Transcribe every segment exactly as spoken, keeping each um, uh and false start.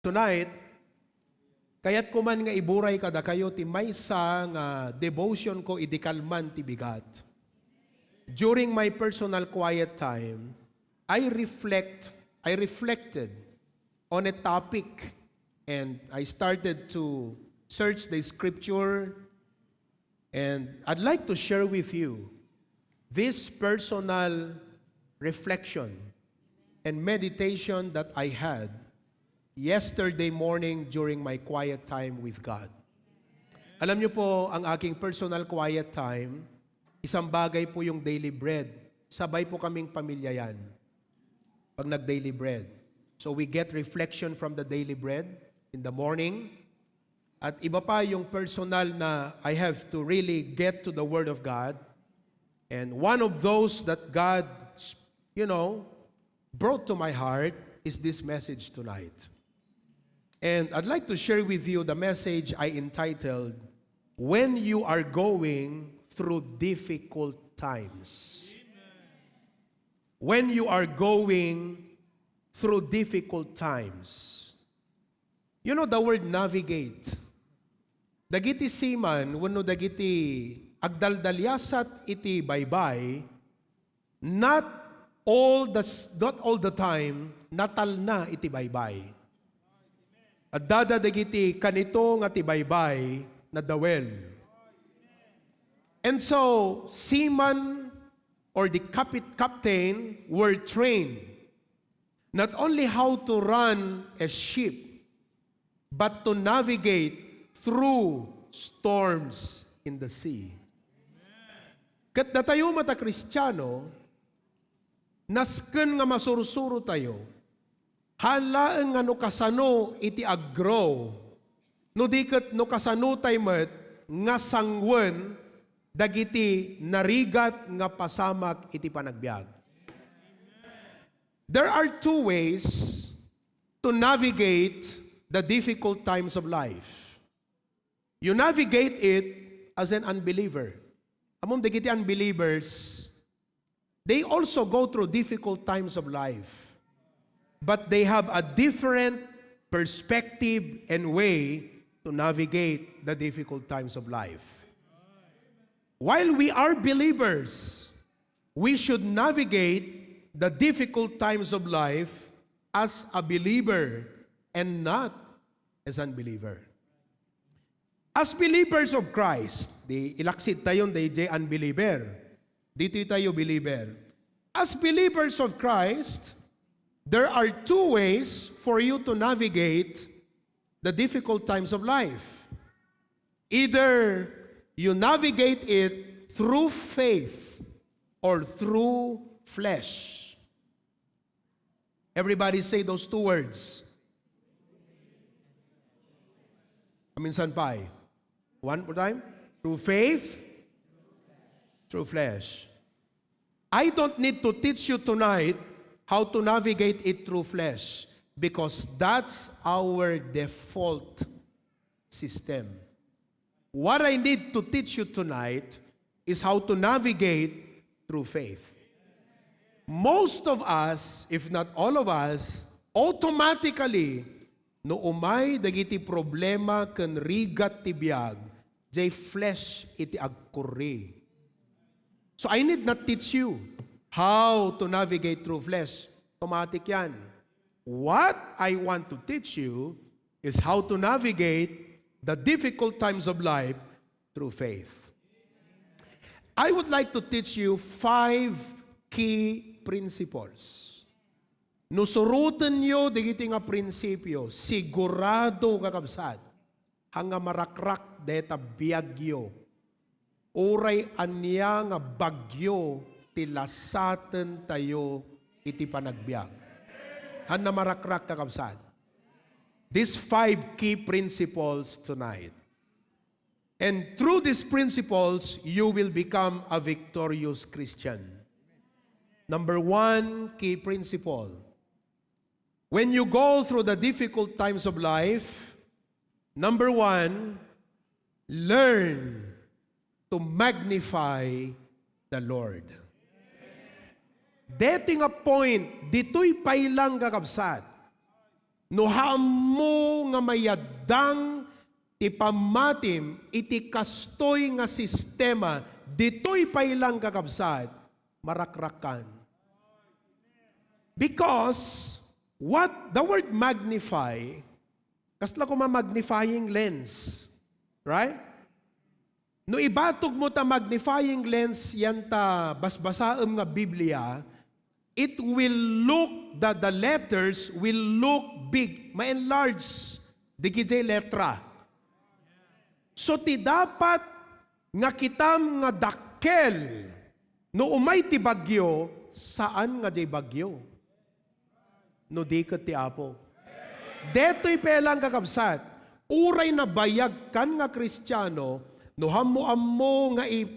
Tonight, kayat ko man nga iburay kadakayo ti maysa nga devotion ko idi kalman ti bigat. During my personal quiet time, I reflect, I reflected on a topic, and I started to search the scripture, and I'd like to share with you this personal reflection and meditation that I had yesterday morning during my quiet time with God. Alam niyo po, ang aking personal quiet time, isang bagay po yung daily bread. Sabay po kaming pamilya yan pag nag-daily bread. So we get reflection from the daily bread in the morning. At iba pa yung personal na I have to really get to the Word of God. And one of those that God, you know, brought to my heart is this message tonight. And I'd like to share with you the message I entitled, "When You Are Going Through Difficult Times." When you are going through difficult times. You know the word navigate. Dagiti seaman wenno dagiti agdaldaliasat iti baybay, not all the s-, not all the time natalna iti baybay. Addada dagiti kanito nga ti baybay nadawel. And so, seaman or the capit-, captain were trained not only how to run a ship, but to navigate through storms in the sea. Ket datayo met a Kristiano, nasken nga masursuro tayo, haan laeng nga no kasano iti ag-grow, no di ket no kasano tay met nga sanguen dagiti narigat nga pasamak iti panagbiag. There are two ways to navigate the difficult times of life. You navigate it as an unbeliever. Among dagiti unbelievers, they also go through difficult times of life. But they have a different perspective and way to navigate the difficult times of life. While we are believers, we should navigate the difficult times of life as a believer and not as unbeliever. As believers of Christ, di ilaksid tayon dayjay unbeliever. Ditoy tayo believer. As believers of Christ, there are two ways for you to navigate the difficult times of life. Either you navigate it through faith or through flesh. Everybody say those two words. Minsan pa eh. One more time. Through faith, through flesh. I don't need to teach you tonight how to navigate it through flesh because that's our default system. What I need to teach you tonight is how to navigate through faith. Most of us, if not all of us, automatically, no umay dagiti problema ken rigat ti biag, jay flesh iti agkurri. So I need not teach you how to navigate through flesh. Automatic yan. What I want to teach you is how to navigate the difficult times of life through faith. I would like to teach you five key principles. No surotenyo dagiti nga prinsipio, sigurado, kakabsat, haan nga marakrak dayta biagyo. Uray ania nga bagyo ti lasatentayo iti panagbiag. Haan nga marakrak, kakabsat. These five key principles tonight. And through these principles, you will become a victorious Christian. Number one key principle. When you go through the difficult times of life, number one, learn to magnify the Lord. Deti nga point, ditoy pay lang, kakabsat. No ammo nga mayaddang ti pammatim iti kastoy nga sistema, ditoy pay lang, kakabsat, marakrakkan. Because what the word magnify, kasla koma magnifying lens, right? No ibatog mo ta magnifying lens yan ta basbasaem nga Biblia, it will look, the, the letters will look big, ma-enlarge dagiti letra. So ti dapat nga kitam nga dakkel no umay ti bagyo, saan nga diay bagyo. No di ket ti Apo. Detoy pay lang, kakabsat, uray nabayagkan nga Kristiano, no ammo-ammo nga i-,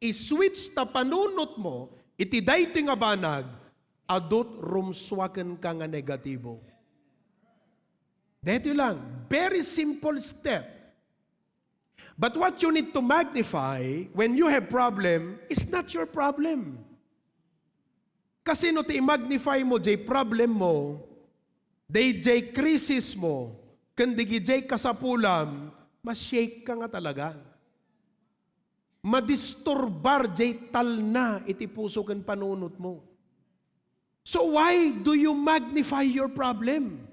i-switch ta panunotmo iti daytoy nga banag, adut rumsua kenka nga negatibo. Detoy lang, very simple step. But what you need to magnify when you have problem is not your problem. Kasino ti i-magnify mo jay problem mo, dayjay krisis mo, ken dagijay kasapulam, ma-shake ka nga talaga. Madisturbar jay talna iti puso ken panunot mo. So why do you magnify your problem?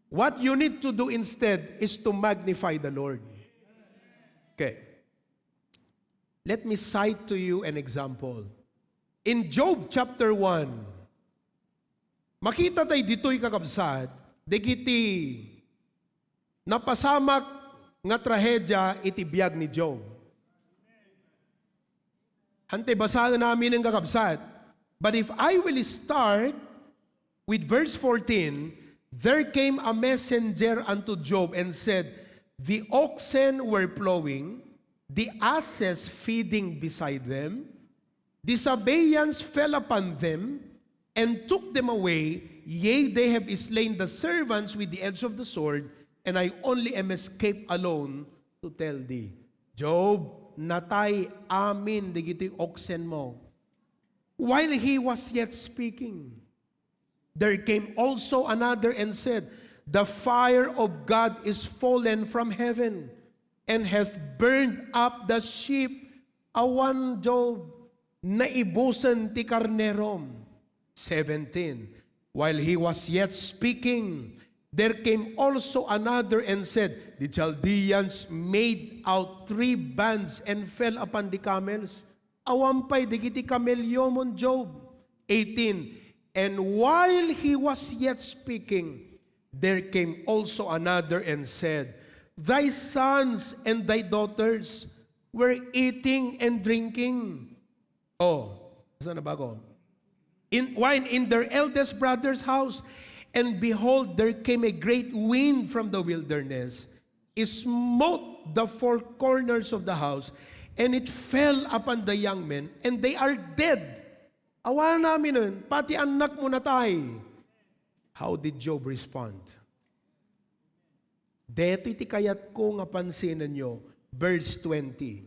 What you need to do instead is to magnify the Lord. Okay. Let me cite to you an example. In Job chapter one, makita tay ditoy, kakabsat, dagiti napasamak nga trahedia iti biag ni Job. Hantay basaen amin, kakabsat. But if I will start with verse fourteen, there came a messenger unto Job and said, "The oxen were plowing, the asses feeding beside them, the Sabeans fell upon them and took them away. Yea, they have slain the servants with the edge of the sword, and I only am escaped alone to tell thee." Job, natay amin dagiti oxen mo. While he was yet speaking, there came also another and said, "The fire of God is fallen from heaven and hath burned up the sheep." Awan, Job, naibusen ti karnerom. Seventeen. While he was yet speaking, there came also another and said, "The Chaldeans made out three bands and fell upon the camels." Awan pay dagiti kamelyo mon, Job. Eighteen. And while he was yet speaking, there came also another and said, "Thy sons and thy daughters were eating and drinking." Oh, saan na ba ako? In, wine in their eldest brother's house. And behold, there came a great wind from the wilderness, smote the four corners of the house, and it fell upon the young men, and they are dead. Awan amin, pati annak mo natay. How did Job respond? Detoy ti kayatko nga pansinenyo, verse twenty.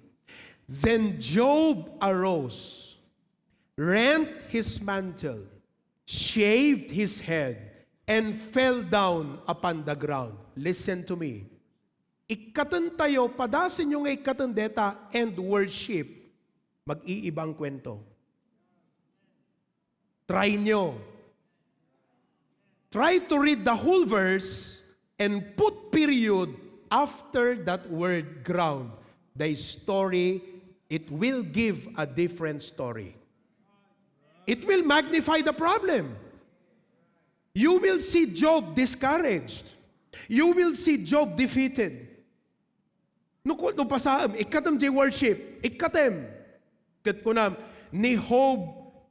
Then Job arose, rent his mantle, shaved his head, and fell down upon the ground. Listen to me. Ikkatentayo, padasenyo nga ikkaten deta and worship. Mag-iibang kwento. Try nyo. Try to read the whole verse and put period after that word ground. The story, it will give a different story. It will magnify the problem. You will see Job discouraged. You will see Job defeated. No, ku-, no pasaem, ikkatem jay worship, ikkatem. Ket kunam, ni Job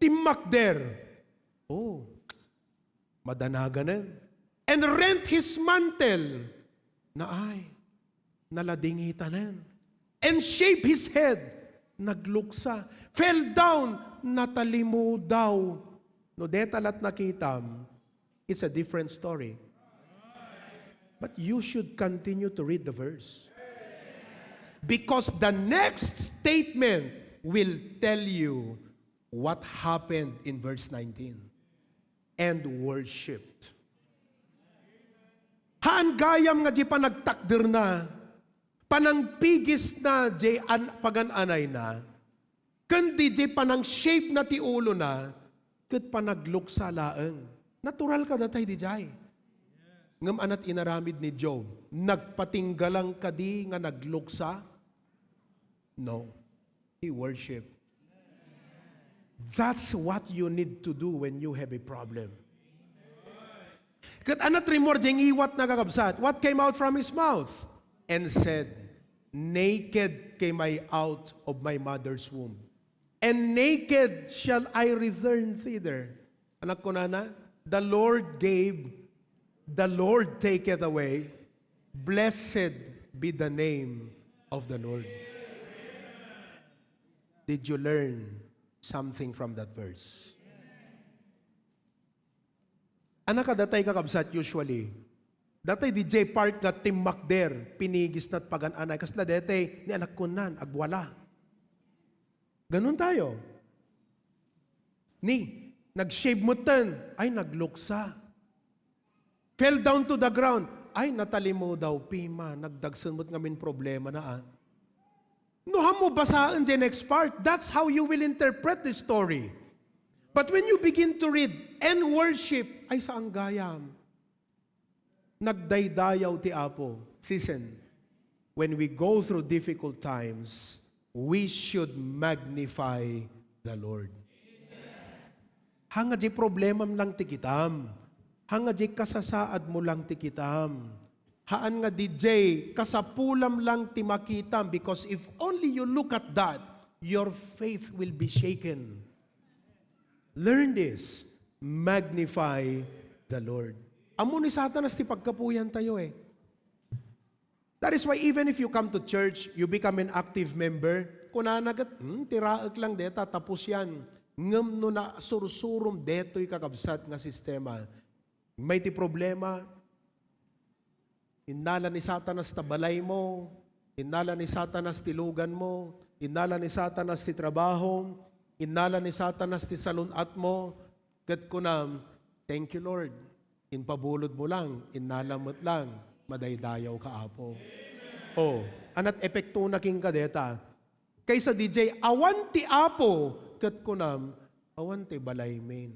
timmakder. Oh, madanaganen. And rent his mantle. Naay, naladingitanen. And shaved his head. Nagluksa. Fell down. Natalimudaw. No deta lat nakitam, it's a different story. But you should continue to read the verse. Because the next statement will tell you what happened in verse nineteen. "And worshipped." Gayam nga di panagtakderna, panangpigisna di an-, pagan-anayna, ken di di panang-shape na ti ulona, ket panagluksa laeng. Natural kadata idi jay. Ngem anat inaramid ni Job, nagpatinggalang kadi nga nagluksa? No. He worship. That's what you need to do when you have a problem. Ket anat rimmuar di ngiwatna, kakabsat. What came out from his mouth? And said, "Naked came I out of my mother's womb, and naked shall I return thither." Anak, kunana, "The Lord gave, the Lord taketh away. Blessed be the name of the Lord." Did you learn something from that verse? Anak, kadatay, kakabsat, usually, datay di jay part nga timmakder, pinigisna ti pagan-anay. Kasla detay ni anak kunan, agwala. Ganun tayo. Ni, nag-shave metten, ay, nagluksa. Fell down to the ground, ay, natalimudaw, pima, nagdagsen met ngamin problemana, ah. No, ammo basaen the next part. That's how you will interpret the story. But when you begin to read and worship, ay, saan gayam. Nagdaydayaw ti Apo. Listen, when we go through difficult times, we should magnify the Lord. Haan nga di problemam lang ti kitam. Haan nga di kasasaadmo lang ti kitam. Haan nga di jay kasapulam lang ti makitam, because if only you look at that, your faith will be shaken. Learn this. Magnify the Lord. Ammo ni Satanas ti pagkapuyan tayo, eh. That is why even if you come to church, you become an active member, kunana ket, "Hmm, ti raek lang deta, tapos yan." Ngem no nasursurom detoy, kakabsat, nga sistema, may ti problema, innala ni Satanas ta balaymo, innala ni Satanas ti luganmo, innala ni Satanas ti trabahom, innala ni Satanas ti salun-atmo, ket kunam, "Thank you, Lord." Impabulodmo lang, innalam met lang, "Madaydayaw ka, Apo." Oh, anat epektona kenka deta? Kaysa di jay, awan ti Apo, ket kunam, "Awan ti balaymin,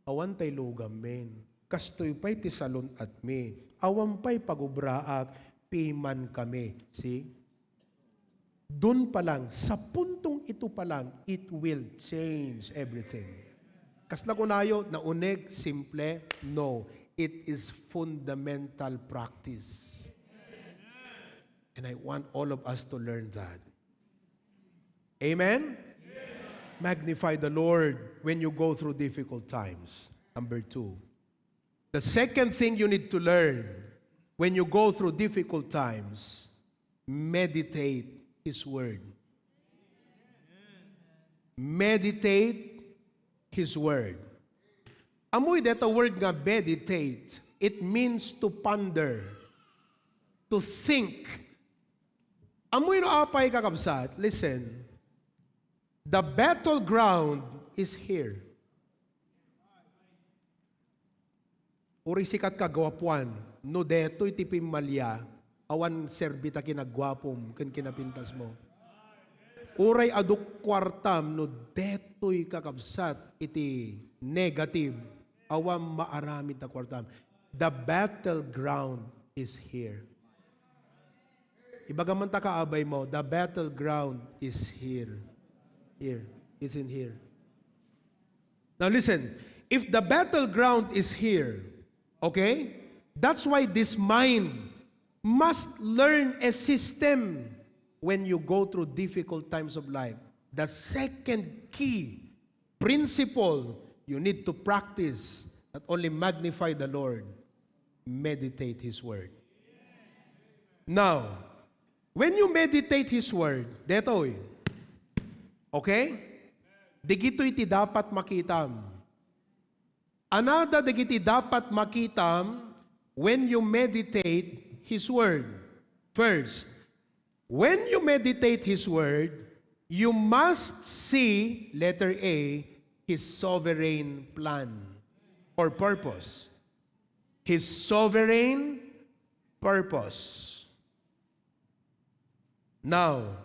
awan ti lugammin, kastoy pay ti salun-atmi, awan pay pagubraak, piman kami." See? Dun pa lang, sa puntong ito pa lang, it will change everything. Kasla kunayo, nauneg, simple? No. It is fundamental practice. And I want all of us to learn that. Amen? Magnify the Lord when you go through difficult times. Number two. The second thing you need to learn when you go through difficult times, meditate His Word. Meditate His Word. Ammoy deta word nga meditate, it means to ponder, to think. Ammoy no apay, kakabsat? Listen, the battleground is here. Uray sika ti kaguapuan, no detoy ti pimmalia, awan serbi ta kinaguapom ken kinapintasmo. Uray adu kuartam, no detoy, kakabsat, iti negative, awan maaramid ta kuartam. The battleground is here. Ibaga man ta kaabaymo, the battleground is here. Here. It's in here. Now listen, if the battleground is here, okay, that's why this mind must learn a system when you go through difficult times of life. The second key principle you need to practice, not only magnify the Lord, meditate His Word. Now, when you meditate His Word, detoy, okay? Digitoy ti dapat makitam. Anada dagiti dapat makitam when you meditate His Word. First, when you meditate His Word, you must see, letter A, His sovereign plan or purpose. His sovereign Purpose. Now,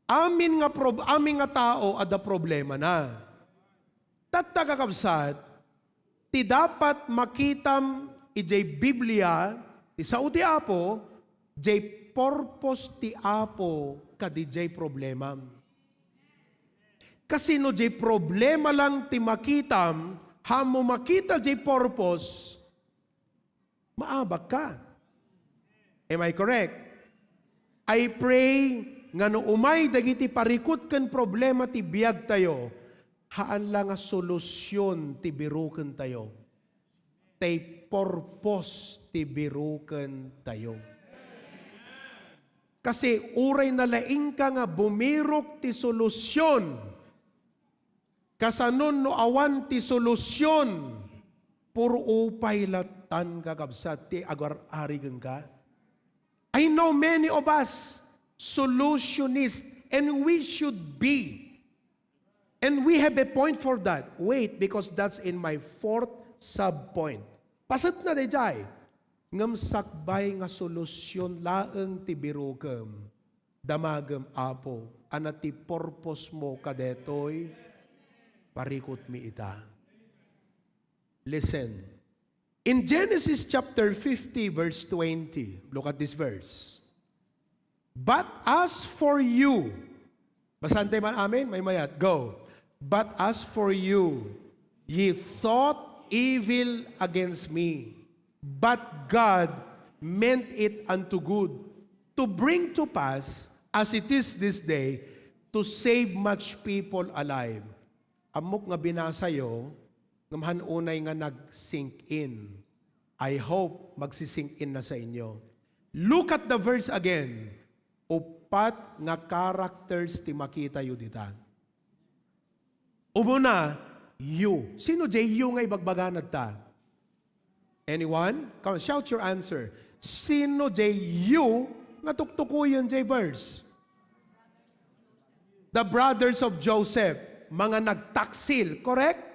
amin nga prob-, amin nga tao adda problemana. Tatta, kakabsat, ti dapat makitam idiay Biblia, ti sao ti Apo, diay purpose ti Apo kadi diay problemam. Kasi no diay problema lang ti makitam, haan mo makita diay purpose, maabak ka. Am I correct? I pray nga no umay dagiti parikut ken problema ti biagtayo, haan la nga solusyon ti birukentayo. Tay purpose ti birukentayo. Kasi uray nalaingka nga bumirok ti solusyon, kasanon no awan ti solusyon, puro upay lattan, kakabsat, ti agar-ari kenka. I know many of us solutionist, and we should be. And we have a point for that. Wait, because that's in my fourth sub-point. Paset na daydiay. Ngem sakbay nga solusyon laeng ti birukem, damagem, Apo, a no ti purpose mo kadetoy, parikutmi ita. Listen. In Genesis chapter fifty, verse twenty, look at this verse. "But as for you," basaen tayo man, amen? Maymayat. Go. "But as for you, ye thought evil against me, but God meant it unto good, to bring to pass, as it is this day, to save much people alive." Ammok nga binasayo, ngem haan unay nga nag-sink in. I hope magsi-sink in na sa inyo. Look at the verse again. Uppat nga characters ti makitayo dita. Umuna, you. Sino diay you nga ibagbagana ta? Anyone? Come on, shout your answer. Sino diay you nga tuktukoyen diay verse? The brothers of Joseph, mga nagtaksil, correct?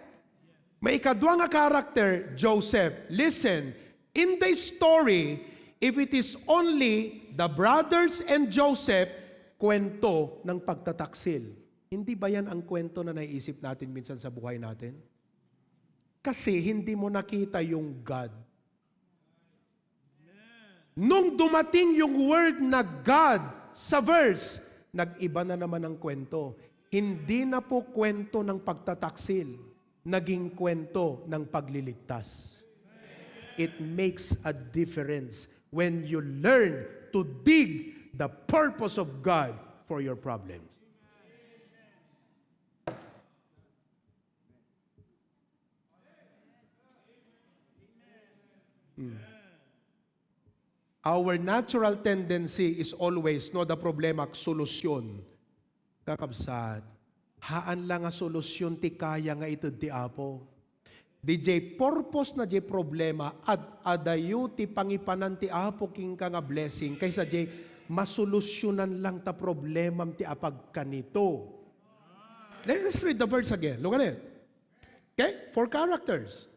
Maikadua nga character, Joseph. Listen, in the story, if it is only the brothers and Joseph, kwento ng pagtataksil. Hindi ba yan ang kwento na naiisip natin minsan sa buhay natin? Kasi hindi mo nakita yung God. Nung dumating yung word na God sa verse, nag-iba na naman ang kwento. Hindi na po kwento ng pagtataksil, naging kwento ng pagliligtas. It makes a difference when you learn to dig the purpose of God for your problems. Mm. Our natural tendency is always, no, the problema, solusyon. Kakabsat, haan la nga solusyon ti kaya nga ited ti Apo. Diay purpose na diay problema, ad-adayo ti pangipanan ti Apo kenka nga blessing, kaysa diay masolusyonan lang ta problemam ti apagkanito. Let's read the verse again. Look at it. Okay? Four characters.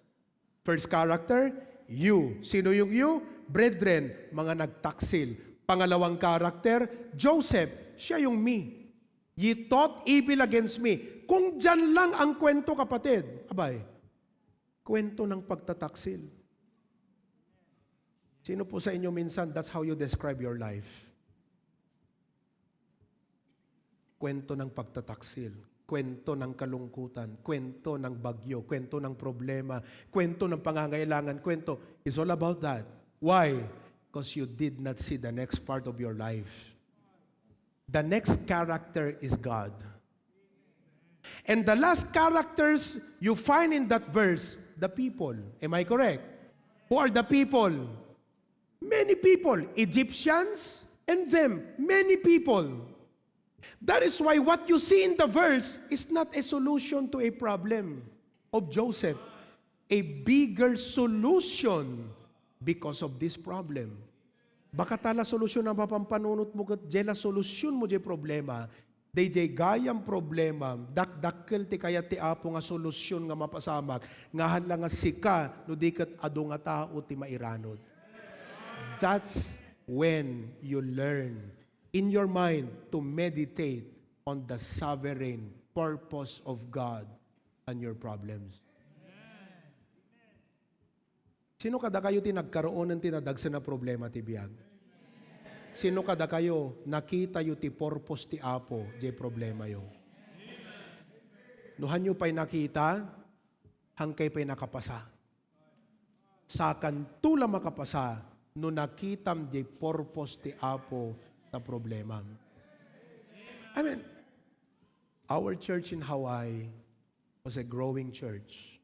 First character, you. Sino yung you? Brethren, mga nagtaksil. Pangalawang character, Joseph. Siya yung me. Ye thought evil against me. Kung dyan lang ang kwento, kapatid, abay, kwento ng pagtataksil. Sino po sa inyo minsan, that's how you describe your life? Kwento ng pagtataksil, kwento ng kalungkutan, kwento ng bagyo, kwento ng problema, kwento ng pangangailangan, kwento. It's all about that. Why? 'Cause you did not see the next part of your life. The next character is God. And the last characters you find in that verse, the people. Am I correct? Who are the people? Many people, Egyptians and them, many people. That is why what you see in the verse is not a solution to a problem of Joseph, a bigger solution because of this problem. Baka ta la solusyon a mapampanunot mo ket diay la solusyon mo diay problema, daydiay gayam problema, dakdakkel ti kayat ti Apo nga solusyon nga mapasamak, nga haan la nga sika, no di ket adu nga tao ti mairanod. That's when you learn in your mind to meditate on the sovereign purpose of God on your problems. Sino kadakayo ti nagkaroon ti nadagsen a problema ti biag? Sino kadakayo nakitayo ti purpose ti Apo diay problemayo? No hanyo pay nakita, hankay pay nakapasa. Sakanto la makapasa no nakitam diay purpose ti Apo ta problemam. I mean, our church in Hawaii was a growing church.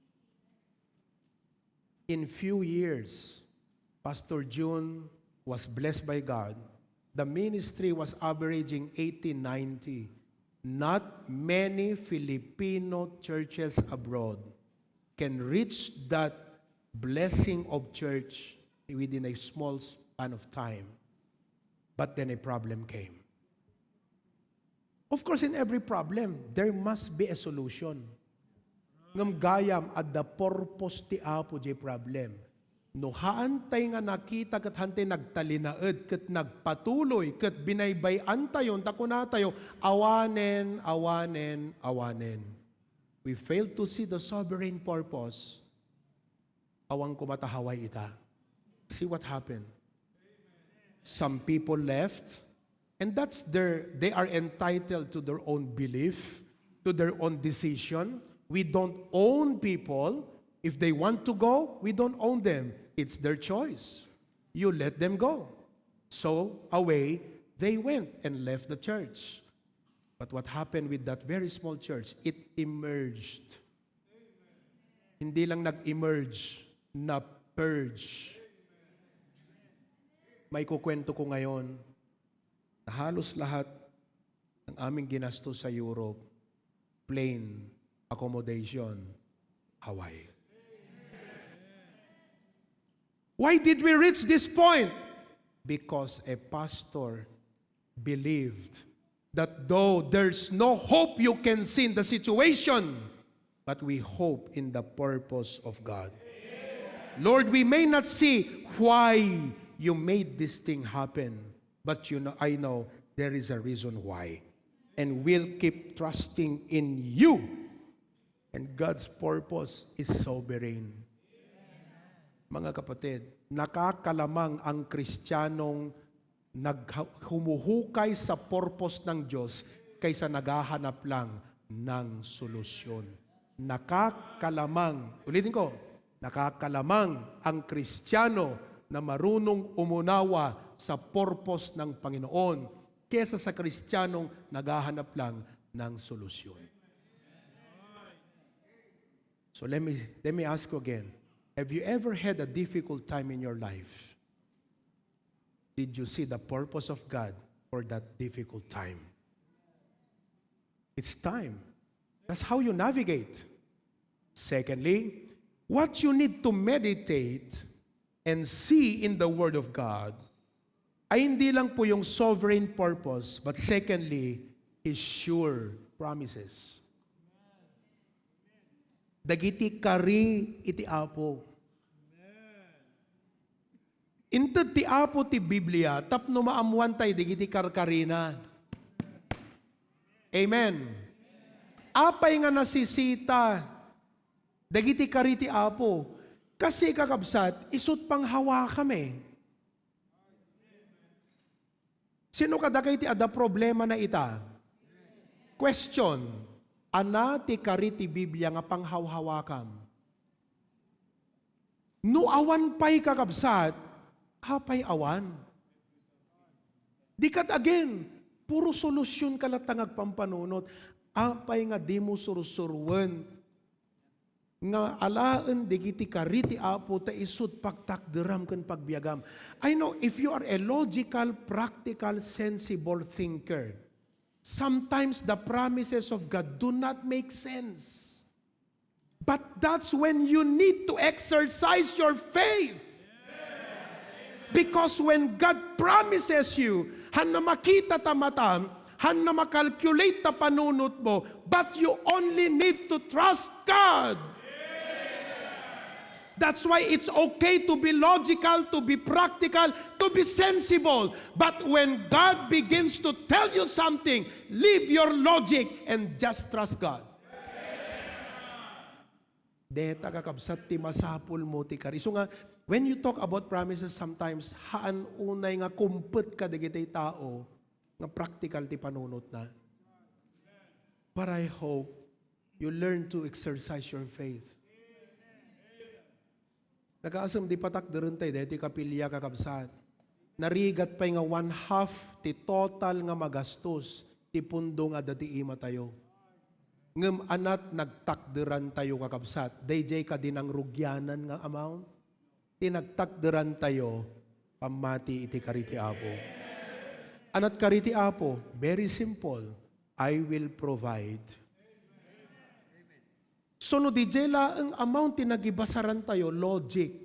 In few years, Pastor Jun was blessed by God. The ministry was averaging eighty, ninety. Not many Filipino churches abroad can reach that blessing of church within a small span of time. But then a problem came. Of course, in every problem, there must be a solution. Ngem gayam, adda purpose ti Apo diay problem. No haantay nga nakita ket haantay nagtalinaed ket nagpatuloy ket binaybay-antayon ta kunatayo, awanen, awanen, awanen. We fail to see the sovereign purpose. Awan koma ta Hawaii ita. See what happened. Some people left, and that's their, they are entitled to their own belief, to their own decision. We don't own people. If they want to go, we don't own them. It's their choice. You let them go. So away they went and left the church. But what happened with that very small church? It emerged. Hindi lang nag-emerge, na-purge. Maikukwento ko ngayon na halos lahat ng aming ginastos sa Europe, plane, accommodation, Hawaii. Why did we reach this point? Because a pastor believed that though there's no hope you can see in the situation, but we hope in the purpose of God. Lord, we may not see why you made this thing happen, but you know, I know there is a reason why. And we'll keep trusting in you. And God's purpose is sovereign. Mga kapatid, nakakalamang ang Kristiyanong nag-, humuhukay sa purpose ng Diyos kaysa naghahanap lang ng solusyon. Nakakalamang, ulitin ko, nakakalamang ang Kristiyano na marunong umunawa sa purpose ng Panginoon kesa sa Kristiyanong naghahanap lang ng solusyon. So let me, let me ask you again. Have you ever had a difficult time in your life? Did you see the purpose of God for that difficult time? It's time. That's how you navigate. Secondly, what you need to meditate and see in the Word of God ay hindi lang po yung sovereign purpose, but secondly, His sure promises. Dagiti kari iti Apo. Inted ti Apo ti Biblia tapno maammuan tay dagiti karkarina. Amen. Apay nga nasisita dagiti kari ti Apo? Kasi, kakabsat, isut panghawakam eh. Sino kadakayo ti adda problema na ita? Question, ania ti kari ti Biblia nga panghawhawakam? No awan pay, kakabsat, apay awan? Di ket again, puro solusyon ka latta nga agpampanunot. Apay nga dimo sursuroen nga alaen dagiti kari ti Apo ta isut pagtakderam ken pagbiagam. I know if you are a logical, practical, sensible thinker, sometimes the promises of God do not make sense. But that's when you need to exercise your faith. Because when God promises you, hanna makita ta matam, hanna makalkulate ta panunot mo, but you only need to trust God. That's why it's okay to be logical, to be practical, to be sensible. But when God begins to tell you something, leave your logic and just trust God. Deta, kakabsat, ti masapul mo ti kari. So nga, when you talk about promises, sometimes haan unay nga kumpet ka dagiti tao nga practical ti panunotna. But I hope you learn to exercise your faith. Nakaasem di patakderen tayo daytoy kapilya, kakabsat. Narigat pay nga one half ti total nga magastos ti pundo nga adda ti imatayo. Ngem anat nagtakderan tayo, kakabsat. Daydiay kadi nangrugianan nga amount. Ti nagtakderan tayo, pammati iti kari ti Apo. Anat kari ti Apo, very simple, "I will provide." So no didiay laeng amount ti nagibasaran tayo, logic.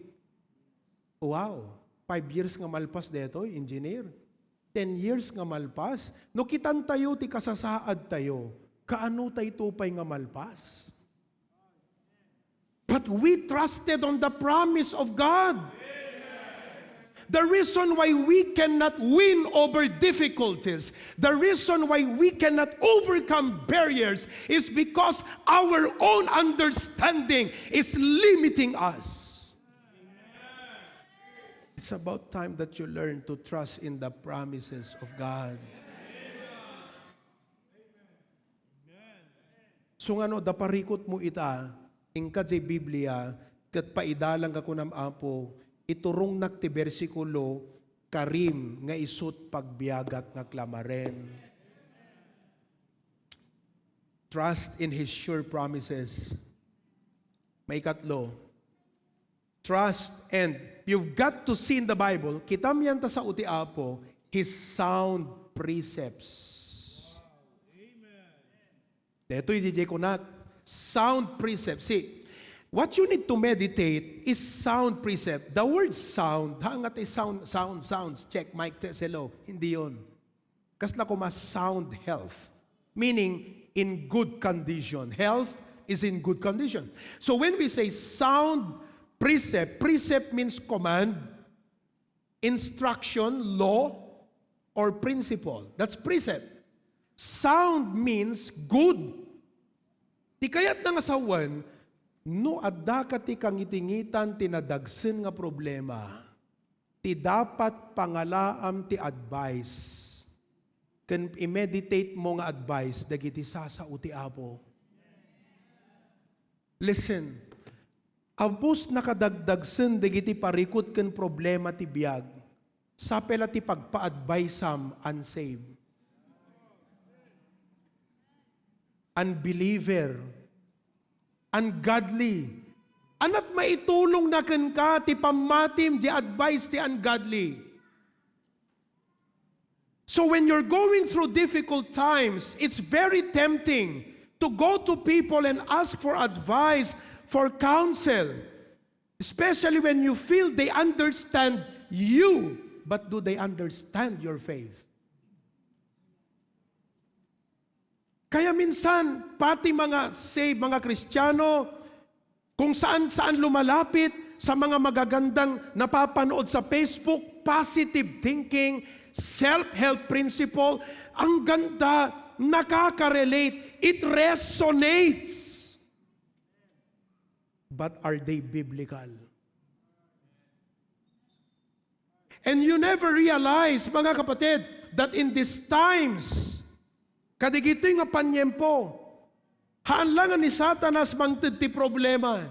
Wow, five years nga malpas detoy, engineer. Ten years nga malpas. No kitan tayo ti kasasaad tayo, kaano tayo pay nga malpas? But we trusted on the promise of God. The reason why we cannot win over difficulties, the reason why we cannot overcome barriers is because our own understanding is limiting us. It's about time that you learn to trust in the promises of God. So nga no, adda parikutmo ita, inka diay Biblia, ket paidalanka kunam, Apo, iturongnak ti bersikulo, karim nga isut' pagbiagak nga klamaren. Trust in His sure promises. Maikatlo, trust, and you've got to see in the Bible, kitam yan ta sao ti Apo, His sound precepts. Detoy didiay kunak, sound precept. See, what you need to meditate is sound precept. The word sound, ha, nga ti sound, sound, sounds, check, mic test, hello. Hindi yun. Kasla koma sound health. Meaning, in good condition. Health is in good condition. So when we say sound precept, precept means command, instruction, law, or principle. That's precept. Sound means good. Ti kayatna nga sawen, no adda ka ti kangitingitan ti nadagsen nga problema, ti dapat pangalaam ti advice ken i-meditate mo nga advice dagiti sasao ti Apo. Listen, abus nakadagdagsen dagiti parikut ken problema ti biag, sapay la ti pagpa-adviseam unsaved, unbeliever, ungodly. Anat maitulongna kenka ti pammatim di advice ti ungodly. So when you're going through difficult times, it's very tempting to go to people and ask for advice, for counsel, especially when you feel they understand you, but do they understand your faith? Kaya minsan, pati mga saved, mga Kristiyano, kung saan-saan lumalapit sa mga magagandang napapanood sa Facebook, positive thinking, self-help principle, ang ganda, nakaka-relate, it resonates. But are they biblical? And you never realize, mga kapatid, that in these times, kadigitoy nga paniempo, haan la nga ni Satanas mangted ti problema,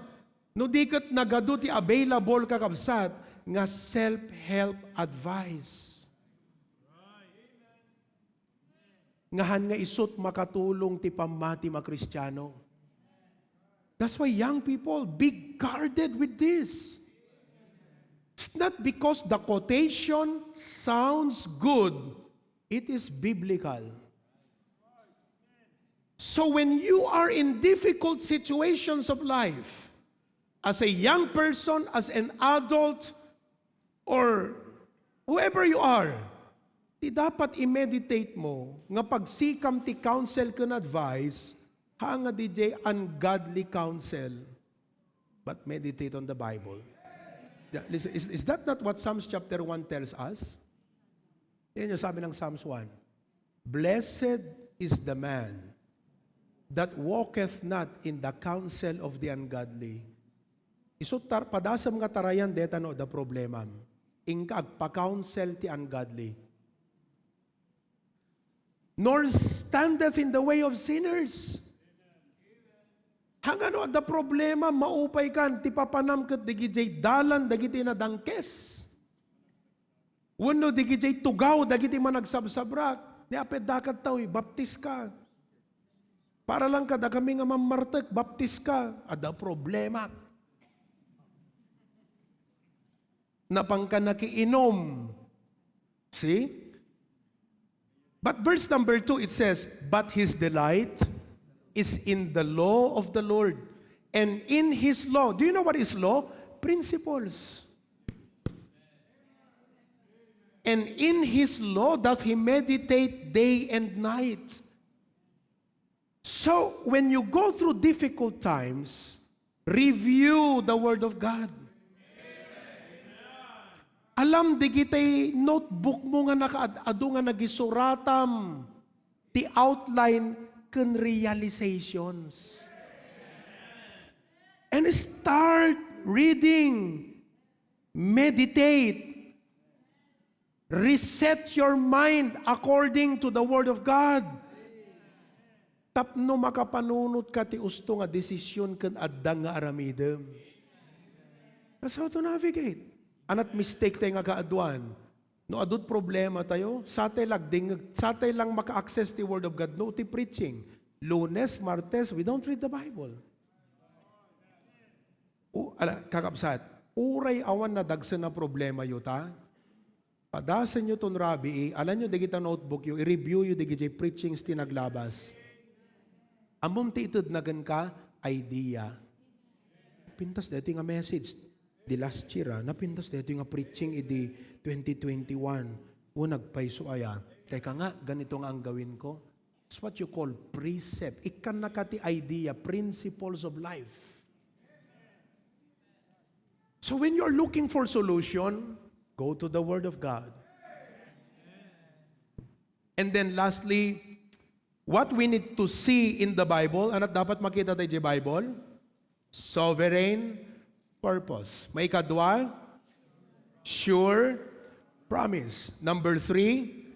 no di ket nagadu ti available, kakabsat, nga self-help advice. Nga haan nga isut' makatulong ti pammatim a Kristiano. That's why, young people, be guarded with this. It's not because the quotation sounds good, it is biblical. So when you are in difficult situations of life, as a young person, as an adult, or whoever you are, ti dapat i-meditate mo nga pagsikam ti counsel ken advice, haan nga didiay ungodly counsel, but meditate on the Bible. Yeah, listen, is, is that not what Psalms chapter one tells us? Yan yung sabi ng Psalms one. "Blessed is the man that walketh not in the counsel of the ungodly." Isu tar-, padasem nga tarayan deta no adda problemam. Inka agpa-counsel ti ungodly. "Nor standeth in the way of sinners." Hangano adda problema, maupay kan, ti papanam ket digidiay dalan dagiti nadangkes. Wenno digidiay tugaw dagiti managsabsabrak. Ni apet dakat taw, baptis ka. Para lang kada kami nga mammartek, baptis ka. Adda problema. Napanka nakiinom. See? But verse number two, it says, "But his delight is in the law of the Lord, and in his law." Do you know what is law? Principles. "And in his law doth he meditate day and night." So, when you go through difficult times, review the Word of God. Alam, digitay notebook mo nga nakaad-adu nga nagisuratam ti outline ken realizations. And start reading, meditate, reset your mind according to the Word of God. Tapno makapanunot ka ti usto nga desisyon ken adda nga aramidem. That's how to navigate. Anat mistake tayo nga kaaduan. No adut problema tayo, satay lang ding, satay lang maka-access ti Word of God no ti preaching. Lunes, Martes, we don't read the Bible. O, ala, kakabsat, uray awan nadagsen a problema yu ta, padasenyo ton rabii, alanyo dagita notebook yu, i-review yu dagiti preachings ti naglabas. Ammom ti itedna kenka, idea. Pintas daytoy nga message di last year, ah. Napintas daytoy nga preaching idi twenty twenty-one. O, nagpayso aya. Teka nga, ganito nga ang gawin ko. It's what you call precept. Ikkannaka ti idea, principles of life. So when you're looking for solution, go to the Word of God. And then lastly, what we need to see in the Bible, ano dapat makita tayo di Bible? Sovereign purpose. Maikadua, sure promise. Number three,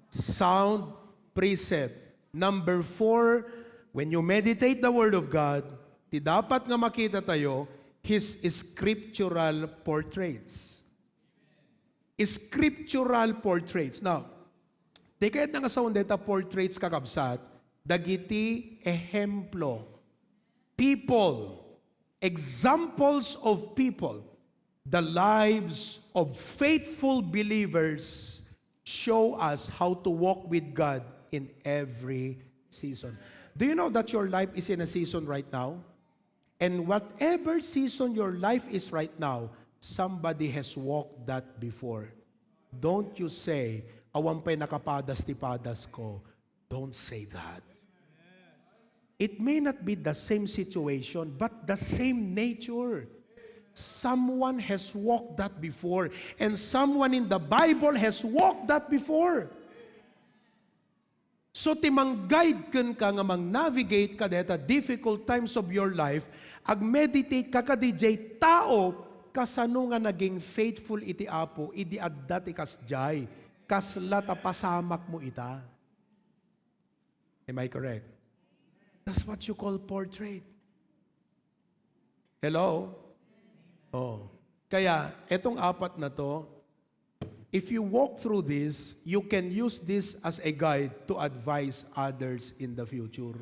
sound precept. Number four, when you meditate the Word of God, ti dapat nga makita tayo, his scriptural portraits. Scriptural portraits. Now, di kayat nga saon deta portraits, kakabsat, dagiti ehemplo. People, examples of people, the lives of faithful believers show us how to walk with God in every season. Do you know that your life is in a season right now? And whatever season your life is right now, somebody has walked that before. Don't you say, "Awan pay nakapadas ti padas ko." Don't say that. It may not be the same situation, but the same nature. Someone has walked that before, and someone in the Bible has walked that before. So, ti mang-guide kenka nga mang-navigate kadayta difficult times of your life, ag-meditate ka kadidiay tao kasano nga naging faithful iti Apo idi adda ti kasdiay, kasla ta pasamak mo ita. Am I correct? That's what you call portrait. Hello? Oh. Kaya, etong apat na to, if you walk through this, you can use this as a guide to advise others in the future.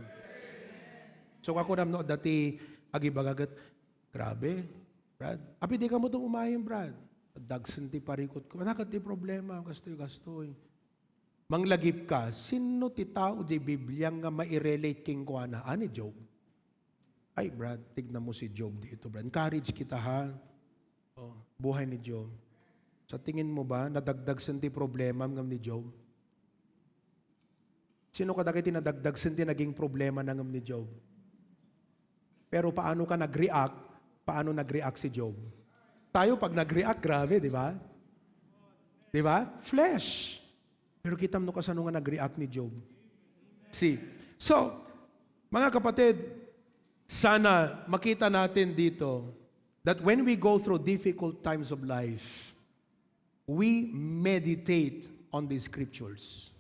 So, kakunam no, dati, agibaga ket, "Grabe, Brad. Apay di kamo umayem, Brad. Dagsen ti parikut ko. Ania ket ti problema, kastoy, kastoy." Manglagip ka, sino ti tao di Biblia nga mairelate kenkuana? Ah, ni Job. Ay, Brad, tignan mo si Job dito, Brad. Encourage kita, ha? Oh, buhay ni Job. Sa tingin mo ba, nadagdagsen ti problema ngem ni Job? Sino kadagiti nadagdagsen ti naging problema na ngem ni Job? Pero paano ka nag-react Paano nag-react si Job? Tayo, pag nag-react, grabe, di ba? Di ba? Flesh. Pero kitam no kasano nga nag-react ni Job. See? So, mga kapatid, sana makita natin dito that when we go through difficult times of life, we meditate on the scriptures.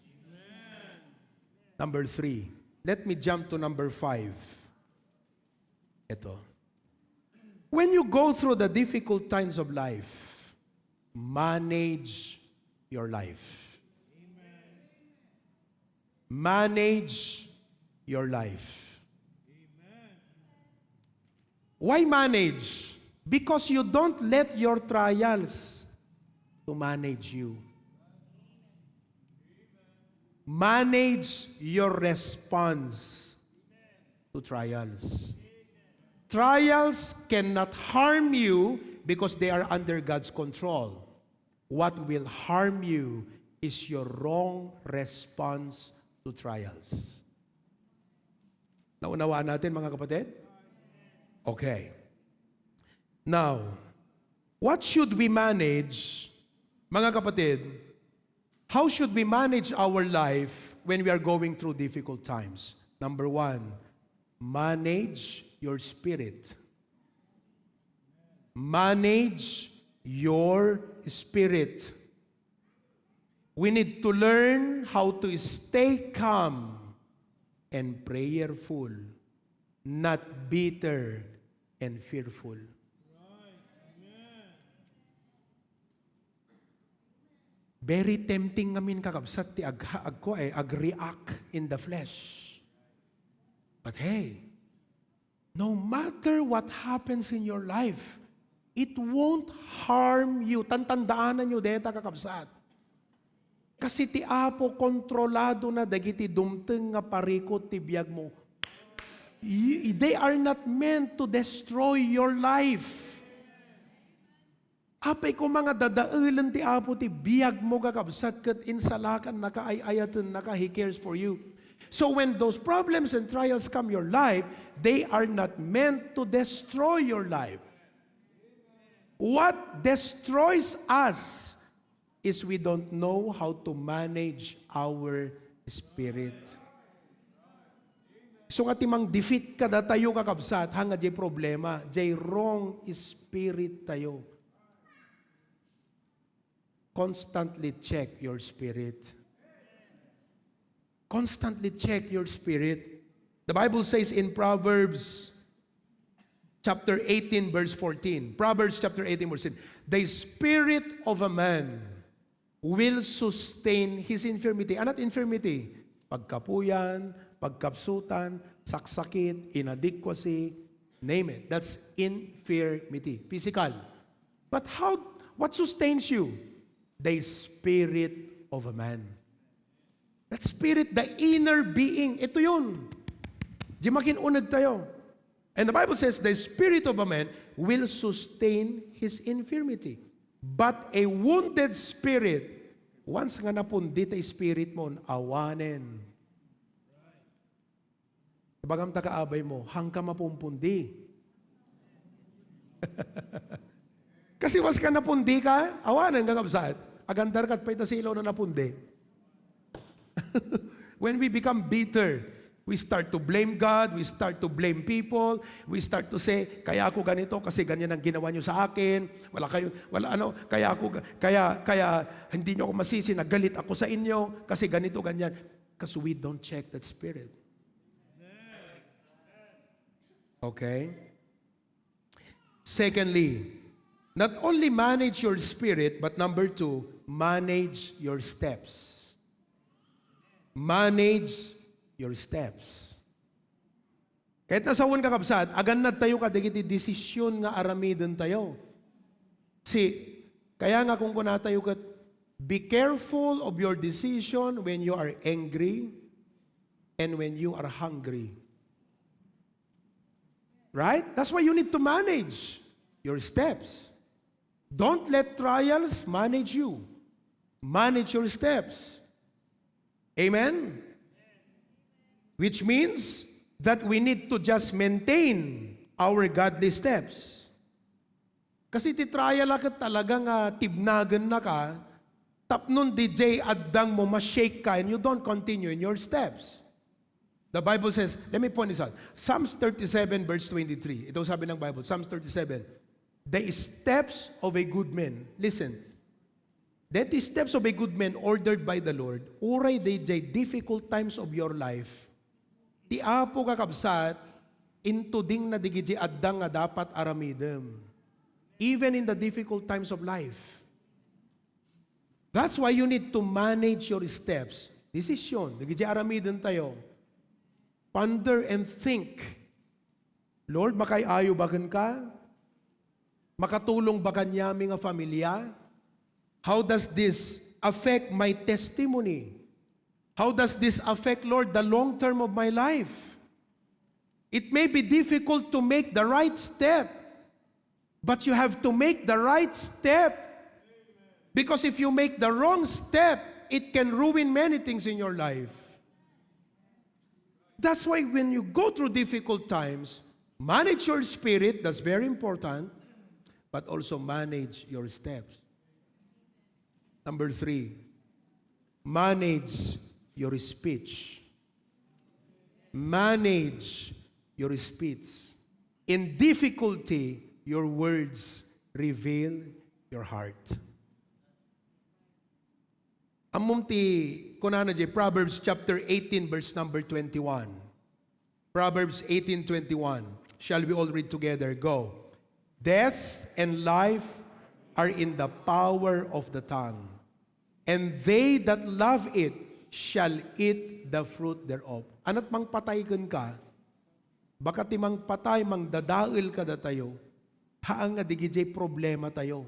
Number three. Let me jump to number five. Ito. When you go through the difficult times of life, manage your life. Manage your life. Why manage? Because you don't let your trials to manage you. Manage your response to trials. Trials cannot harm you because they are under God's control. What will harm you is your wrong response to trials. Naunawaan natin, mga kapatid? Okay. Now, what should we manage, mga kapatid? How should we manage our life when we are going through difficult times? Number one, manage your spirit. Manage your spirit. We need to learn how to stay calm and prayerful, not bitter and fearful. Very tempting ngamin, kakabsat, ti ag-, agko, eh, ag-react in the flesh. But hey, no matter what happens in your life, it won't harm you. Tantandaanan yo deta, kakabsat. Kasi ti Apo, kontrolado na dagiti dumteng nga parikut ti biag mo. Y-, they are not meant to destroy your life. Apay koma nga dadaelen ti Apo ti biag mo, kakabsat, ket insalakan naka, ay-ayaten naka, He cares for you. So when those problems and trials come your life, they are not meant to destroy your life. What destroys us is we don't know how to manage our spirit. So nga ti mang-defeat kadatayo, kakabsat, ha, nga jay problema, jay wrong spirit tayo. Constantly check your spirit. Constantly check your spirit. The Bible says in Proverbs chapter eighteen, verse fourteen. Proverbs chapter eighteen, verse fourteen. "The spirit of a man will sustain his infirmity." Ana't infirmity? Pagkapuyan, pagkabsutan, saksakit, inadequacy, name it. That's infirmity. Physical. But how, what sustains you? The spirit of a man. That spirit, the inner being, ito yun. Di makin-uneg tayo. And the Bible says, "The spirit of a man will sustain his infirmity. But a wounded spirit," once nga napundi ti spirit mo, awanen. Ibagam ta kaabay mo, "Hangka mapumpundi." Kasi once nga napundi ka, awanen, kakabsat. Agandar ka, pay ta silo na napundi. When we become bitter, we start to blame God, we start to blame people, we start to say, "Kaya ako ganito kasi ganyan ang ginawa niyo sa akin. Wala kayo, wala ano, kaya ako ga-, kaya, kaya hindi niyo ako masisi, nagalit ako sa inyo kasi ganito, ganyan." 'Cause we don't check that spirit. Okay? Secondly, not only manage your spirit, but number two, manage your steps. Manage your steps. Ket nasawen, kakabsat, agannad tayo kadagiti desisyon nga aramiden tayo. See, kaya nga kunkuna tayo ket, be careful of your decision when you are angry and when you are hungry. Right? That's why you need to manage your steps. Don't let trials manage you. Manage your steps. Amen? Which means that we need to just maintain our godly steps. Kasi ti trial a ket talaga nga tibnagennaka, tapno diay addangmo, ma-shake ka, and you don't continue in your steps. The Bible says, let me point this out. Psalms thirty-seven verse twenty-three. Ito sabi ng Bible, Psalms thirty-seven, "The steps of a good man." Listen. "The steps of a good man ordered by the Lord." Uray diay difficult times of your life, ti Apo, kakabsat, intudingna diay addang nga dapat aramidem. Even in the difficult times of life. That's why you need to manage your steps. Decision, diay aramidentayo. Ponder and think. "Lord, makaay-ayo ba kenka? Makatulong ba kaniami nga familia? How does this affect my testimony? How does this affect, Lord, the long term of my life?" It may be difficult to make the right step, but you have to make the right step. Because if you make the wrong step, it can ruin many things in your life. That's why when you go through difficult times, manage your spirit, that's very important, but also manage your steps. Number three, manage your speech. Manage your speech. In difficulty, your words reveal your heart. Ammom ti kunana diay Proverbs chapter eighteen, verse number twenty-one. Proverbs eighteen twenty-one. Shall we all read together? Go. "Death and life are in the power of the tongue, and they that love it shall eat the fruit thereof." Ana't mangpatay kenka? Baka ti mangpatay, mangdadael kadatayo, haan nga diay problematayo,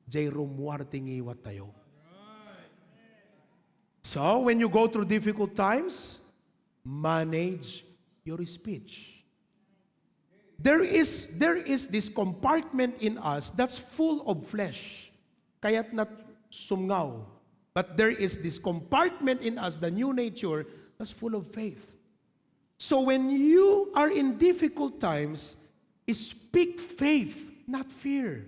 diay rummuar ti ngiwattayo. So, when you go through difficult times, manage your speech. There is, there is this compartment in us that's full of flesh. Kayatna sumngaw. But there is this compartment in us, the new nature, that's full of faith. So when you are in difficult times, speak faith, not fear.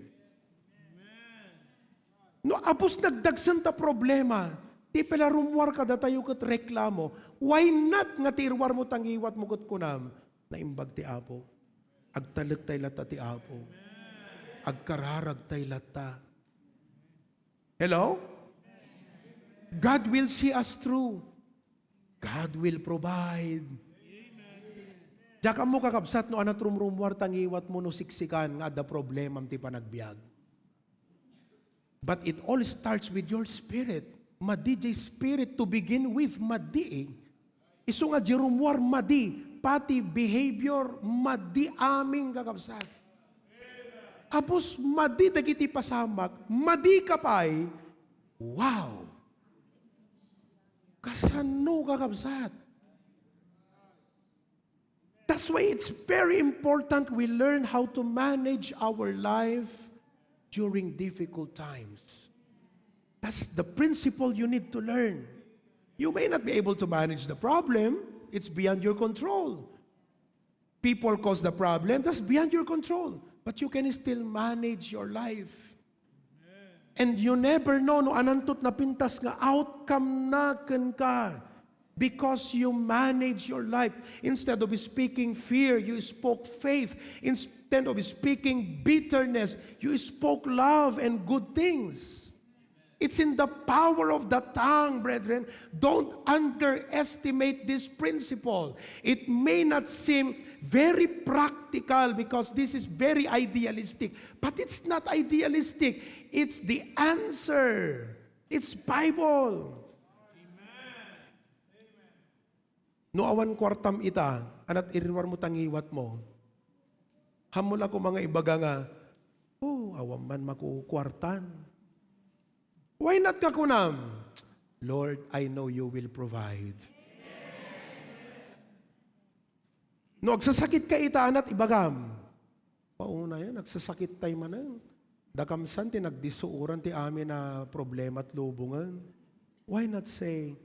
No, apos nagdagsen ta problema, ti pala rummuar kadatayo ket reklamo, why not nga ti iruarmo ta ngiwatmo ket kunam, "Naimbag ti Apo. Agtalek tay latta ti Apo. Agkararag tay latta." Hello? God will see us through. God will provide. Diak ammo, kakabsat, no ana't rumrummuar ta ngiwatmo no siksikan nga adda problemam ti panagbiag. But it all starts with your spirit. Madi diay spirit to begin with, madi eh. Isu nga diay rummuar, madi. Pati behavior, madi amin, kakabsat. Apos madi dagiti pasamak, madi ka pay, wow! Kasano, kakabsat? That's why it's very important we learn how to manage our life during difficult times. That's the principle you need to learn. You may not be able to manage the problem, it's beyond your control. People cause the problem, that's beyond your control. But you can still manage your life. And you never know no ananto't napintas nga outcome na kenka because you manage your life. Instead of speaking fear, you spoke faith. Instead of speaking bitterness, you spoke love and good things. It's in the power of the tongue, brethren. Don't underestimate this principle. It may not seem very practical because this is very idealistic, but it's not idealistic. It's the answer. It's Bible. No awan kuartam ita, ana't iruarmo ta ngiwatmo? Hammo la koma nga ibaga nga, "Oh, awan man makukuartan." Why not nga kunam, "Lord, I know you will provide." No agsasakit ka ita, ana't ibagam? Pauna yan, agsasakit tay manen. Dakam san ti nagdisuoran ti amin a problema at lubongan. Why not say,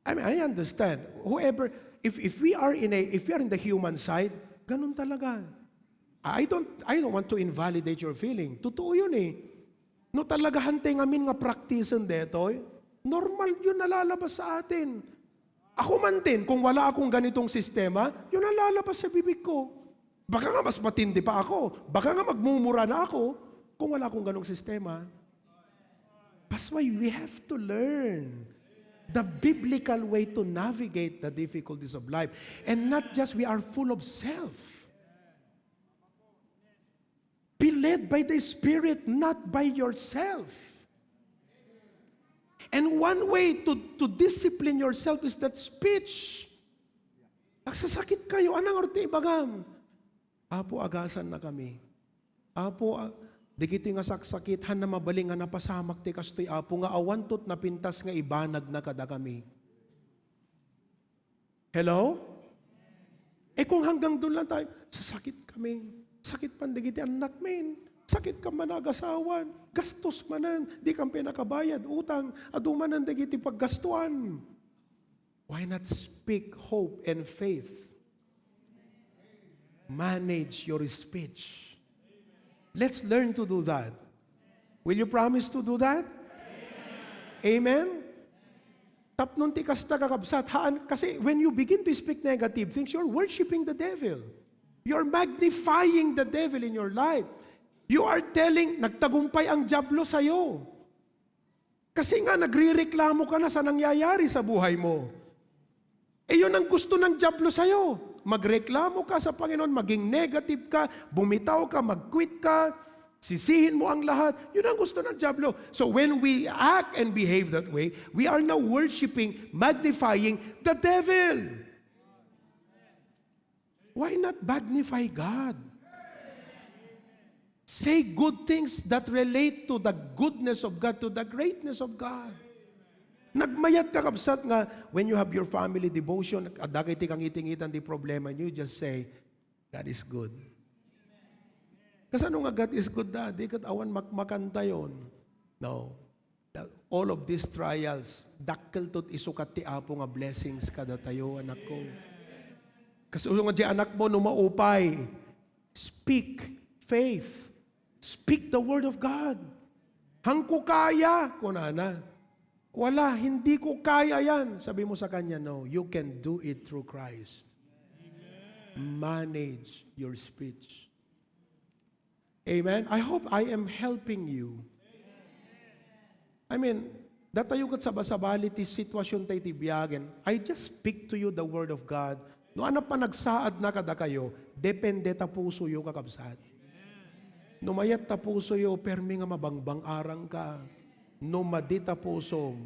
I mean, I understand. Whoever, if, if we are in a, if we are in the human side, ganun talaga. I don't, I don't want to invalidate your feeling. Totoo yun eh. No talaga hantay ngamin nga praktisen detoy, normal yun nalalabas sa atin. Ako man din, kung wala akong ganitong sistema, yun ang lalabas sa bibig ko. Baka nga mas matindi pa ako. Baka nga magmumura na ako kung wala akong ganong sistema. That's why we have to learn the biblical way to navigate the difficulties of life. And not just we are full of self. Be led by the Spirit, not by yourself. And one way to, to discipline yourself is that speech. Agsasakit kayo, anang orte ibagam? Apo, agasan na kami. Apo, a-, dagiti nga saksakit, han na mabalin nga napasamak ti kastoy, Apo, nga awan tot napintas nga ibanag na kadakami. Hello? Eh, kung hanggang doon lang tayo, sasakit kami. Sakit man dagiti annak men. Sakit ka man agasawan. Gastos manen. Di ka pinakabayad. Utang. Adu manen dagiti paggastuan. Why not speak hope and faith? Manage your speech. Let's learn to do that. Will you promise to do that? Amen? Tapnon ti kasta, kakabsat, haan, kasi when you begin to speak negative things, you're worshiping the devil. You're magnifying the devil in your life. You are telling, nagtagumpay ang Diablo sa'yo. Kasi nga, nagrereklamo ka na sa nangyayari sa buhay mo. Eh, yun ang gusto ng Diablo sa'yo. Magreklamo ka sa Panginoon, maging negative ka, bumitaw ka, mag-quit ka, sisihin mo ang lahat. Yun ang gusto ng Diablo. So when we act and behave that way, we are now worshiping, magnifying the devil. Why not magnify God? Say good things that relate to the goodness of God, to the greatness of God. Nagmayat, kakabsat, nga when you have your family devotion, adda kayo ti kangitingitan ti problema niyo, just say, "God is good." Kasano nga God is good da? Di ket awan makmakantayon. No. All of these trials, dakkel tot isukat ti Apo nga blessings kadatayo, anakko. Kas-, ulo nga di anakmo, no maupay, speak faith. Speak the word of God. "Hangko kaya," kunana. "Wala, hindi ko kaya yan." Sabi mo sa kanya, "No, you can do it through Christ." Manage your speech. Amen? I hope I am helping you. I mean, datayo ket sabasabali ti sitwasyon tayo ti biagen. I just speak to you the word of God. No, ano panagsaad na kadakayo, depende ta pusoyo, kakabsat. No mayat ta pusoyo, permi nga mabangbang-arang ka. No madi ta pusom,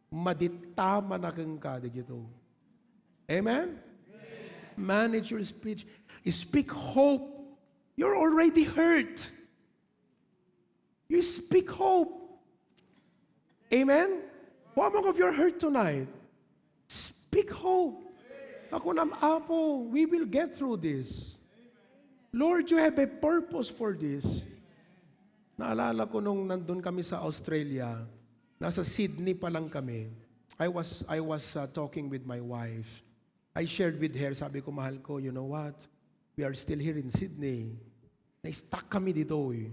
madi ta manaken ka, dagito. Amen? Manage your speech. Speak hope. You're already hurt. You speak hope. Amen? Who among of you are hurt tonight? Speak hope. Ako nam, "Apo, we will get through this. Lord, you have a purpose for this." Naalala ko nung nandun kami sa Australia, nasa Sydney pa lang kami. I was, I was, uh, talking with my wife. I shared with her, sabi ko, "Mahal ko, you know what? We are still here in Sydney. Na-stuck kami dito eh."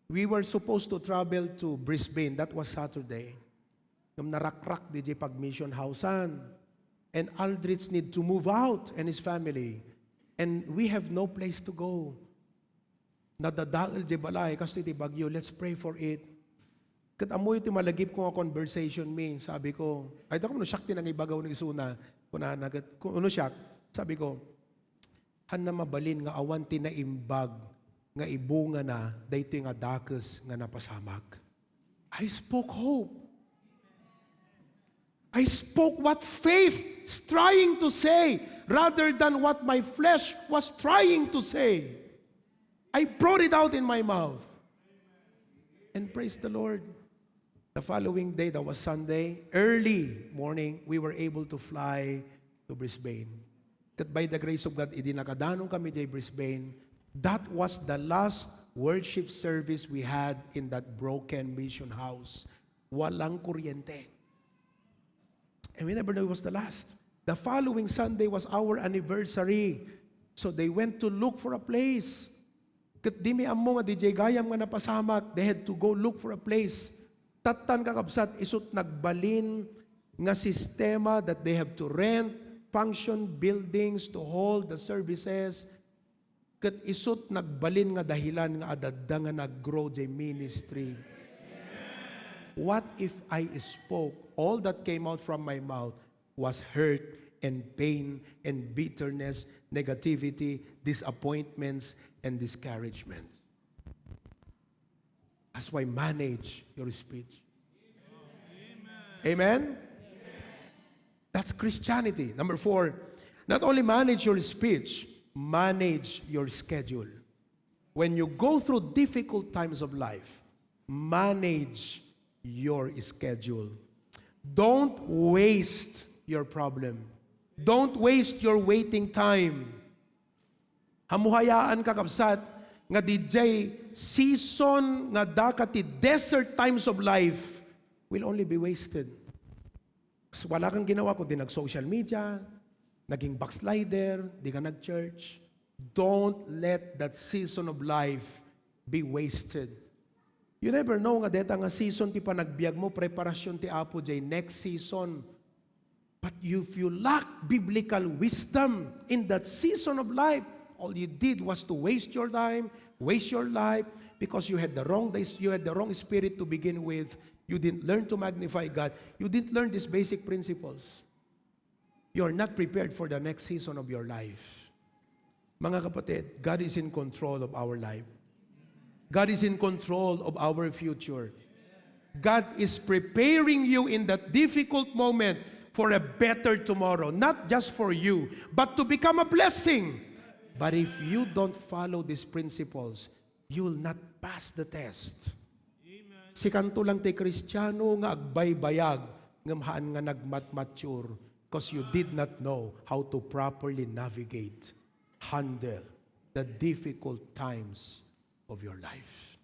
We were supposed to travel to Brisbane. That was Saturday. Ngem narakrak diay pag-mission housean. And Aldrich need to move out and his family. And we have no place to go. Nadadael diay balay, kastoy ti bagyo, "Let's pray for it." Ket ammoyo ti malagipko nga conversation mi, sabi ko, ay, dako no siak ti nangibagaw no isuna, kunana ket, kuno siak, sabi ko, "Hanna mabalin nga awan ti naimbag nga ibungana daytoy nga dakes nga napasamak." I spoke hope. I spoke what faith is trying to say rather than what my flesh was trying to say. I brought it out in my mouth. And praise the Lord. The following day, that was Sunday, early morning, we were able to fly to Brisbane. That by the grace of God, idi nakadanon kami diay Brisbane, that was the last worship service we had in that broken mission house. Walang kuryente. And we never know it was the last. The following Sunday was our anniversary. So they went to look for a place. Ket dimi ammo nga didiay gayam nga napasamak, they had to go look for a place. Tattan, kakabsat, isut' nagbalin nga sistema that they have to rent, function buildings to hold the services. Ket isut' nagbalin nga dahilan nga adda nga nag-grow diay ministry. What if I spoke all that came out from my mouth was hurt and pain and bitterness, negativity, disappointments, and discouragement? That's why manage your speech. Amen? That's Christianity. Number four, not only manage your speech, manage your schedule. When you go through difficult times of life, manage your schedule. Don't waste your problem. Don't waste your waiting time. Hamuhayaan, kakabsat, nga didiay season nga daka ti desert times of life will only be wasted. So, wala kang ginawa kundi nag-social media, naging backslider, di ka nag-church. Don't let that season of life be wasted. You never know nga deta nga season ti panagbiag mo, preparasyon ti Apo diay next season. But if you lack biblical wisdom in that season of life, all you did was to waste your time, waste your life, because you had the wrong, you had the wrong spirit to begin with. You didn't learn to magnify God. You didn't learn these basic principles. You are not prepared for the next season of your life. Mga kapatid, God is in control of our life. God is in control of our future. God is preparing you in that difficult moment for a better tomorrow, not just for you, but to become a blessing. But if you don't follow these principles, you will not pass the test. Sikanto lang ti Kristiano nga agbaybayag ngem haan nga nagmatmature, 'cause you did not know how to properly navigate, handle the difficult times of your life.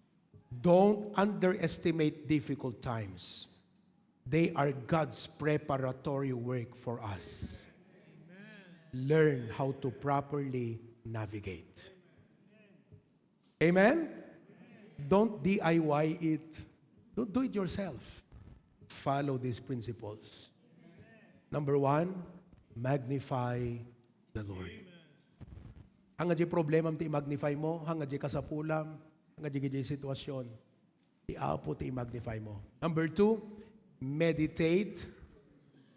Don't underestimate difficult times. They are God's preparatory work for us. Learn how to properly navigate. Amen? Don't D I Y it. Don't do it yourself. Follow these principles. Number one, magnify the Lord. Haan nga diay problemam ti i-magnify mo, haan nga diay kasapulam, haan nga diay, diay sitwasyon. Ti Apo ti i-magnify mo. Number two, meditate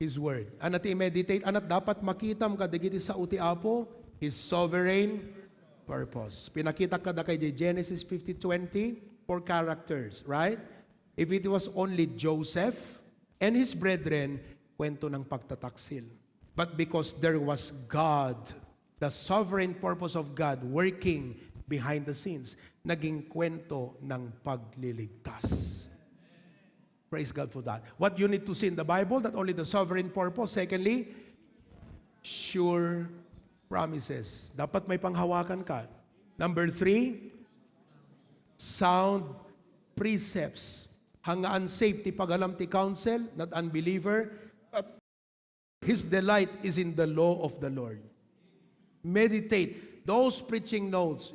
His Word. Ania ti i-meditate? Ania ti dapat makitam kadagiti sao ti Apo? His sovereign purpose. Pinakitak kadakayo diay Genesis fifty twenty, four characters, right? If it was only Joseph and his brethren, kuento ng pagtataksil. But because there was God, the sovereign purpose of God working behind the scenes, naging kuento ng pagliligtas. Praise God for that. What you need to see in the Bible, not only the sovereign purpose, secondly, sure promises. Dapat may panghawakan ka. Number three, sound precepts. Haan nga unsafe ti pagalam ti counsel, not unbeliever, but his delight is in the law of the Lord. Meditate. Those preaching notes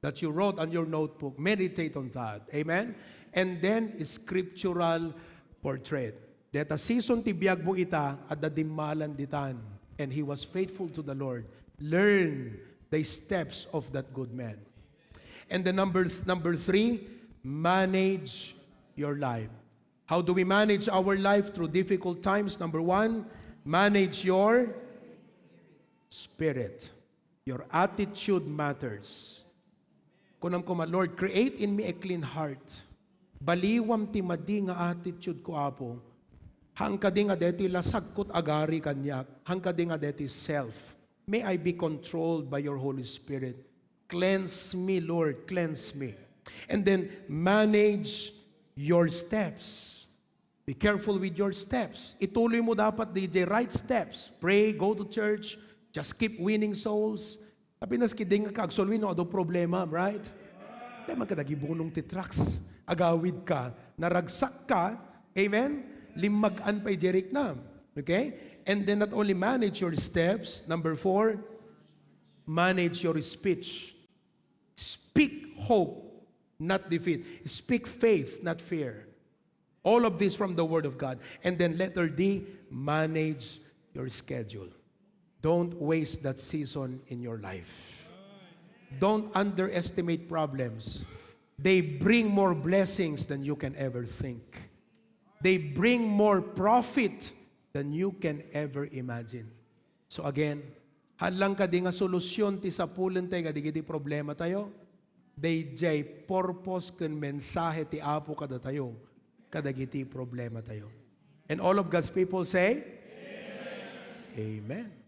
that you wrote on your notebook, meditate on that. Amen? And then, scriptural portrait. Deta season ti biag mo ita, adda dimmalan ditan. And he was faithful to the Lord. Learn the steps of that good man. And the number, number three, manage your life. How do we manage our life through difficult times? Number one, manage your spirit. Your attitude matters. Kunam koma, "Lord, create in me a clean heart." Baliwam ti madi nga attitude ko, Apo. Haan kadi nga detoy lasagko ti agari kaniak. Haan kadi nga detoy self. May I be controlled by your Holy Spirit. Cleanse me, Lord, cleanse me. And then, manage your steps. Be careful with your steps. Ituloy mo dapat diay right steps. Pray, go to church, just keep winning souls. Tapno kas ket di nga ka agsulwi no adu problema, right? Di man ka nagibunong ti tracts. Agawid ka, naragsak ka. Amen? Limmag-an pay diay riknam. Okay? And then not only manage your steps, number four, manage your speech. Speak hope, not defeat. Speak faith, not fear. All of this from the Word of God. And then letter D, manage your schedule. Don't waste that season in your life. Don't underestimate problems. They bring more blessings than you can ever think. They bring more profit than you can ever imagine. So again, hallang kadi nga solusyon ti sapulen tayo kadagiti problema tayo? Daydiay purpose ken mensahe ti Apo kadatayo kadagiti problema tayo. And all of God's people say, Amen.